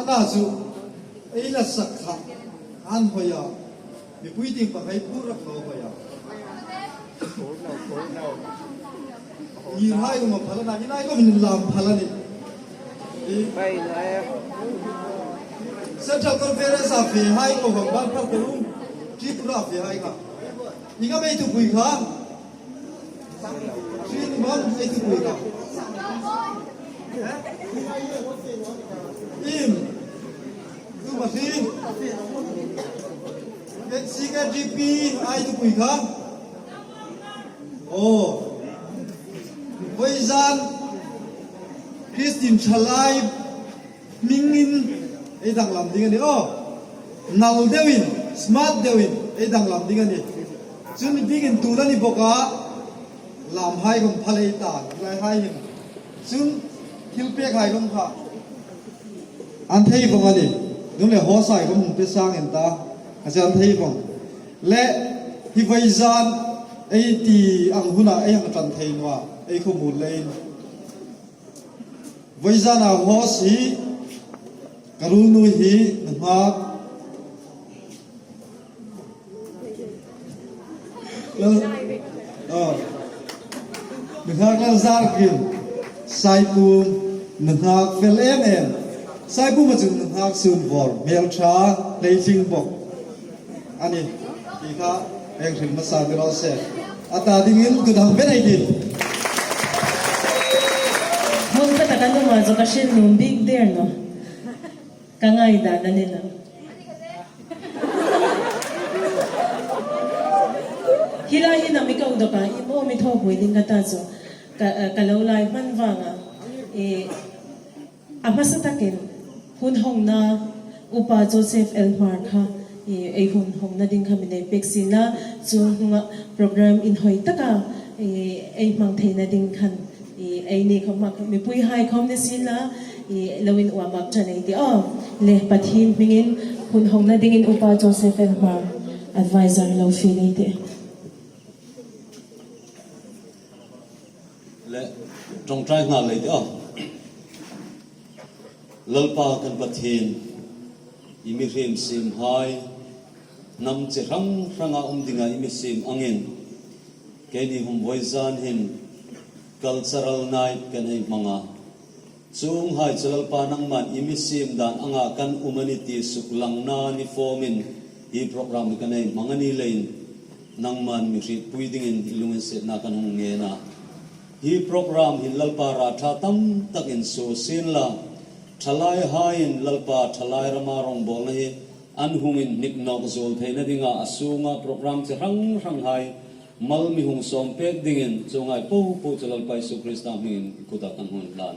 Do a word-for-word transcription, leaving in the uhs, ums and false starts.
Ana chu, ei la sak kha, an hoi a, mipui ding pa khai phur rak lo hoi a. Ni hai ko ma phala na, ni hai ko min lam phala ni. Central Conference a fe hai ko hang ban phar ko rum, Tripura fe hai kha. Inga mei tu pui kha. Three ni mam ei tu pui kha. Im. Tu ma three. Ke C K D P ei tu pui kha. Oh. Voizan Christian Thalai hmingin ei danglam ding a ni aw. Nal deuin, smart deuin ei danglam ding a ni. Chun dingin tu la ni bawk a, lam hai khom phalei ta, lai hai hin. Chun thil pek hai khom kha an thei vong a ni. Nun le host hai khom hung pe sangin ta, a che an thei vong. Le hi voizan ei ti ang huna ei hang tan thei naw a, ei khom u leiin. Voizana host hi, ka ruolnu hi, nunghak. Lal, oh. Nunghak Lalzarkim, Saipum, nunghak fel em em. Saipum a chun nunghak sun vawr, hmel ṭha, hleithling bawk. A ni, ti kha, ei hril hmasa ni raw se. A ta dingin kut hang be nei din. Hmun ka ta ka nuom a chu ka hril nuom bik der naw. Ka ngaidan a ni naw. Hi lai hin a mi ko dawk a, i maw mi thawpui ding ka ta chu. Ka, ka lo lai hman vang a. E, A hmasa takin hun hawngna Upa Joseph L Hmar kha, e, ei hun hawngna ding kha mi nei pek sien la, chu hnunga program inhawi taka, e, ei hmang theina ding khan, e, eini khawm, mipui hai khawm ni sien la, e, lo inuom mak ṭan ei tih aw. Le Pathien hmingin hun hawngna dingin Upa Joseph L Hmar advisor lo fiel ei tih. Le, ṭawngṭai nghal lei tih aw. Lalpa kan Pathien, i mihriem siemhai, hnam chi hrang hranga um dinga i mi siem angin, keini hun voizan hin cultural night kan hei hmang a. Chuonghai chu Lalpa nangman i mi siem dan anga kan um a ni ti suklangna ni fawmin hi program hi kan hei hmang a ni leiin nangman mi hrietpui dingin i lunginsietna kan hung ngen a. Hi program hin Lalpa, ra ṭha tam tak insuo sien la, ṭhalaihaiin Lalpa ṭhalai rama rawngbawlna hi an hung inhnik nawk zuol theina dinga a sunga program chi hrang hranghai mal mi hung sawm pek dingin chuonghai po po chu Lalpa Isu Krista hmingin i kuta kan hung hlan.